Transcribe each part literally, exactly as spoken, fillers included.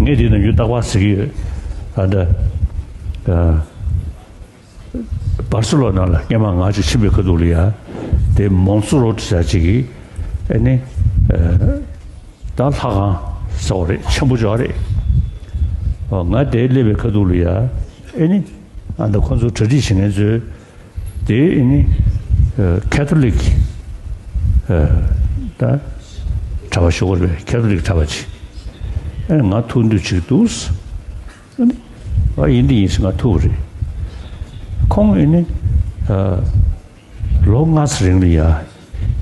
ངས་དེ་ནམ་རྒྱུན་རྟག་པར་ཟེར་གྱི་ཡོད། ཨ་འདྲ། ཨ། བར་སེ་ལོ་ན་ལ་སྔོན་མ་ང་ཅིག་ཕྱིན་པའི་ཁ་ཐུག་ལ་ཡ། དེ་མོན་སི་རོ་ཊི་ཟེར་ཅིག་གི། ཨེ་ནི། ཨ། ད་ལྷ་ཁང་ཟེར་བ་རེད། ཆེན་པོ་ཅིག་རེད། ཨོ། ང་དེར་སླེབས་པའི་ཁ་ཐུག་ལ་ཡ། ཨེ་ནི། ཨ་ད་ཁོ་ཚོ་གྲ་སྒྲིག་བྱེད་མཁན་ཚོས། དེ་ཨེ་ནི། ཨ། ཁེ་ཐོ་ལིག་ཨ། ད་གྲྭ་པ་ཞུ་དགོས་རེད། ཁེ་ཐོ་ལིག་གྲྭ་པ་ཅིག་ཨེ་ང་ཐུག་འདོད་ཅིག་འདུག་ཨ་ནི། ཨ། ཡིན་འདི་ཡིན་ཟེར་ང་ཐུག་པ་རེད། ཁོང་ཨེ་ནི། ཨ། ལོ་ལྔ་ཙམ་རིང་ལ་ཡ།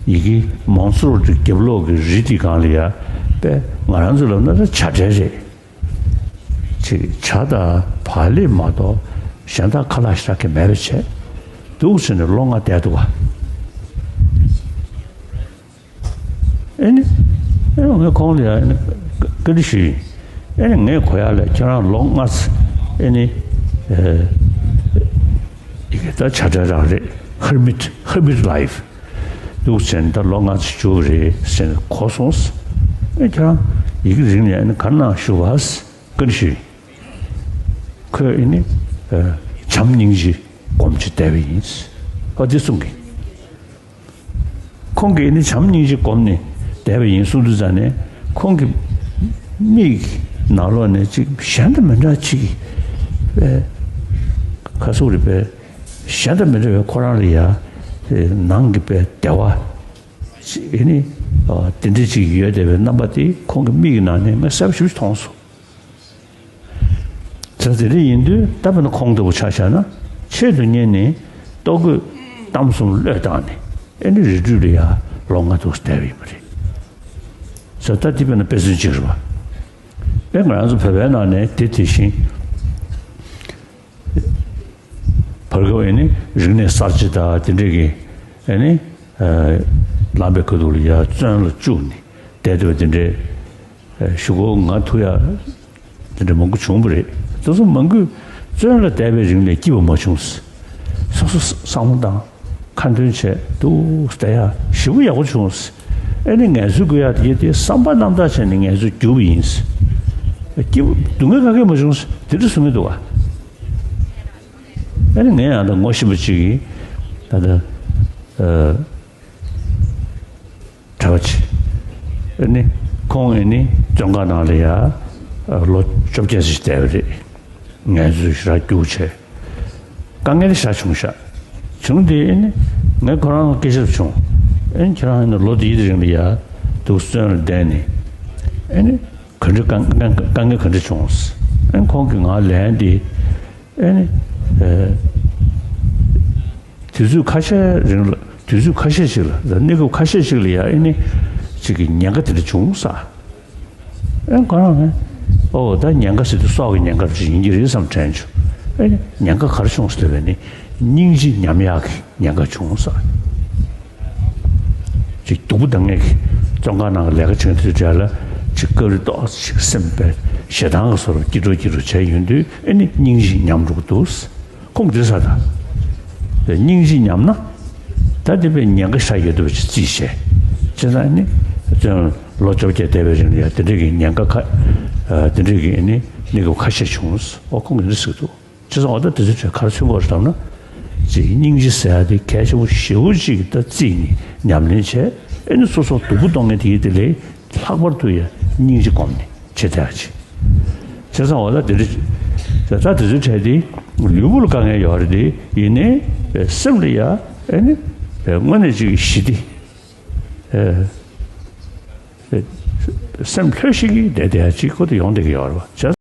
ཡི་གེ་མོན་སི་རོ་ཊི་རྒྱབ་ལོགས་ཀྱི་རི་དེ་སྒང་ལ་ཡ། དཔེ་ང་རང་ཚོ་ལབ་ན་ད་བྱ་བྲལ་རེད། ཅིག་བྱ་དང་བག་ལེབ་མ་གཏོགས་གཞན་དག་ཁ་ལག་ཞེ་དྲག་གི་མེད་པ་བྱས། འདུག་ཟེར་ནས་ལོ་ལྔ་བསྡད་འདུག་ག་ཨེ་ནི། ཨེ་ནི་ངས་ཁོང་ལ་ཡ་ཨེ་ནི་བཀའ་འདྲི་ཞུས་ཡིན། ཨེ་ནི་ངས་གོ་ཡ་ལ་ཁྱེད་རང་ལོ་ལྔ་ཙམ་ཨེ་ནི། ཨེ། ཡི་གེ་ད་བྱ་བྲལ་རང་རེད། ཧར་མིཊ། ཧར་མིཊ་ལའིཕ་འདུག་ཟེར་ནས་ད་ལོ་ལྔ་ཙམ་བཞུགས་པ་རེད་ཟེར་ནས་གོ་སོང་ཟེར། ཨེ་ཁྱེད་རང་ཡི་གེ་རིང་ནས་ཨེ་ནི་ག་རེ་གནང་ཞུ་བ་ཟེར་བཀའ་འདྲི་ཞུས་ཡིན། ཁོས་ཨེ་ནི། ཨ། བྱམས་སྙིང་རྗེ་སྒོམ་བྱས་བསྡད་པ་ཡིན། ཨ། འདི་གསུང་གི་ཁོང་གིས་ཨེ་ནི་བྱམས་སྙིང་རྗེ་སྒོམ་ནས་བསྡད་པ་ཡིན་གསུང་དུས་ཙ་ནས། ཁོང་གི་མིག་ནང་ལོགས་ནས་ཅིག་གཞན་དང་མི་འདྲ་ཅིག་པའི་ཁ་སུག་རེད་པས། གཞན་དང་མི་འདྲ་བའི་ཁོ་རང་ལ་ཡ་ནང་གི་པའི་བདེ་བ་ཅིག་ཨེ་ནི། ཨ། དེ་འདྲ་ཅིག་ཡོད་བསྡད་པའི་རྣམ་པ་དེ་ཁོང་གི་མིག་གི་ནང་ནས་ངས་གསལ་པོ་ཞེ་པོ་ཅིག་མཐོང་སོང་། ད་དེ་འདྲ་ཡིན་དུས་ད་དཔེར་ན་ཁོང་ལྟ་བུ་ཆ་བཞག་ན། ཆེད་དུ་གཉེར་ནས་ལྟོ་གོས་གཏམ་གསུམ་བློས་བཏང་ནས་ཨེ་ནི་རི་ཁྲོད་ལ་ཡ་ལོ་ལྔ་འདུག་བསྡད་པ་ཡིན་པ་རེད། ཟེར་ད་དེ་དཔེར་ན་དཔེ་མཚོན་གཅིག་རེད་པ། དཔེ་ང་རང་ཚོ་བོད་པའི་ནང་ནས་དེ་དེ་བཞིན། བར་སྐབས་ཨེ་ནི་རིག་གནས་གསར་བརྗེ་དང་དེ་འདྲས་ཀྱི་ཨེ་ནི། ཨ། ལངས་པའི་ཁ་ཐུག་ལ་ཡ་བཙོན་ལ་བཅུག་ནས་བསྡད་བསྡད་པ་དེ་འདྲས། ཨ། གཞུག་གུ་ང་ཐུག་ཡ་དེ་འདྲ་མང་པོ་བྱུང་བ་རེད། དེ་ཚོ་མང་པོས་བཙོན་ལ་བསྡད་པའི་རིང་ལ་སྐྱིད་པ་མ་བྱུང་ཟེར། སོ་སོ་བསམ་བློ་བཏང་། ཁ་འདོན་བྱས་འདུག་བསྡད་ཡ་ཞེ་པོ་ཡག་པོ་བྱུང་ཟེར། ཨེ་ནི་ངལ་རྩོལ་དགོས་ཡ་དེ་དེ་བསམ་པ་རྣམ་དག་བྱས་ནས་ངལ་རྩོལ་བསྒྱུར་བ་ཡིན་ཟེར། སྐྱིད་པོ་སྡུག་བསྔལ་ག་གེ་མ་བྱུང་ཟེར། དེ་འདྲ་གསུང་གི་འདུག་ག་ཨ་ནི་ངས་ཡང་ད་ངོ་ཤེས་པ་ཅིག་གིས་ད་ལྟ་ཨ་གྲྭ་པ་ཅིག་ཨ་ནི་ཁོང་ཨ་ནི་བཙོན་ཁང་ནང་ལ་ཡ་ལོ་བཅོ་བརྒྱད་ཙམ་ཞིག་བསྡད་པ་རེད། ངལ་རྩོལ་ཞེ་དྲག་རྒྱུགས་བྱས། དཀའ་ངལ་ཞེ་དྲག་བྱུང་ཤག་བྱུང་དེ་ཨ་ནི་ངས་ཁོ་རང་ལ་སྐད་ཆ་བྱུང་། ཨ་ནི་ཁྱེད་རང་ཨ་ནི་ལོ་འདིའི་རིང་ལ་ཡ་འདུག་བཙོན་ལ་བསྡད་ནས་ཨ་ནི་ག་འདྲ་དཀའ་དཀའ་དཀའ་ངལ་ག་འདྲ་བྱུང་ཟེར། ཨ་ནི་ཁོང་གིས་ང་ལན་དེ། ཨེ་ནི། ཨེ། དུས་ཚོད་ཁ་ཤས་རིང་ལ། དུས་ཚོད་ཁ་ཤས་ཤིག་ལ། གནས་སྐབས་ཁ་ཤས་ཤིག་ལ་ཡ་ཨེ་ནི། ཅིག་གི་ཉེན་ཁ་དེ་འདྲ་བྱུང་ས། ཨེ་ཁོ་རང་ཨེ། ཨོ་ད་ཉེན་ཁ་ཟེར་དུས་སྲོག་གི་ཉེན་ཁ་ཅིག་ཡིན་གྱི་རེད་བསམ་དྲན་བྱུང་། ཨེ་ནི་ཉེན་ཁ་ག་རེ་བྱུང་ཟེར་བས་ནི་སྙིང་རྗེ་ཉམས་ཡག་གི་ཉེན་ཁ་བྱུང་ས། ཅིག་སྡུག་པོ་གཏོང་མཁན་གྱི་བཙོན་ཁང་ནང་གི་ལས་ཀ་བྱེད་མཁན་དེ་ཚོའི་གྲས་ལ་ཅིག་སྐབས་རེ་ཏོག་ཙམ་ཅིག་སེམས་པའི་ཞེ་སྡང་གི་བཟོ་འདྲ་སྐྱིད་འགྲོ་སྐྱིད་འགྲོ་བྱས་ཡོང་དུས་ཨེ་ནི་སྙིང་རྗེ་ཉམས་འགྲོ་གི་འདུག་ཁོང་གིས་དེ་ཟེར་ད། སྙིང་རྗེ་ཉམས་ན་ད་དེ་བས་ཉེན་ཁ་ཤ་ཡོད་འདུག་པ་ཅིག་རྩིས་བྱས། བྱས་ཙང་ཨེ་ནི་བཙོན་ལོ་བཅོ་བརྒྱད་བསྡད་པའི་རིང་ལ་ཡ་དེ་འདྲས་ཀྱི་ཉེན་ཁ་ཁ། ཨ། དེ་འདྲས་ཀྱི་ཨེ་ནི་གནས་སྐབས་ཁ་ཤས་བྱུང་། ཨོ་ཁོང་གིས་འདི་ཟེར་གི་འདུག་བྱས་ཙང་འོ་ད་དེ་ཚོའི་གྲས་ག་རེ་མཚོན་གྱི་ཡོད་རེད་ལབ་ན། ཅིག་སྙིང་རྗེ་ཟེར་ཡ་དེ་གལ་ཆེན་པོ་ཞེ་པོ་ཅིག་ད་རྩིས་ནས་ཉམས་ལེན་བྱས། ཨེ་ནི་སོ་སོ་སྡུག་པོ་གཏོང་མཁན་དེ་ཡི་དེ་ལས་ལྷག་པར་དུ་ཡ་སྙིང་རྗེ་སྒོམ་ནས་བྱེད་བསྡད་ཡ་ཅིག་བྱས་ཙང་འོ་ད་དེ་འདྲ་ཅིག་ད་དེ་ཚོའི་གྲས་དེ་ལུས་པོ་ལ་དཀའ་ངལ་ཡོད་རེད་དེ། ཡིན་ནའི་སེམས་ལ་ཡ་ཨེ་ནི་དངོས་གནས་ཅིག་ཞི་བདེ། ཨེ། སེམས་ལྷོད་ཤིག་གིས་བསྡད་བསྡད་ཡ་ཅིག་ཁོ་དེ་ཡོང་བསྡད་ཀྱི་ཡོད་རེད་པ། བྱས།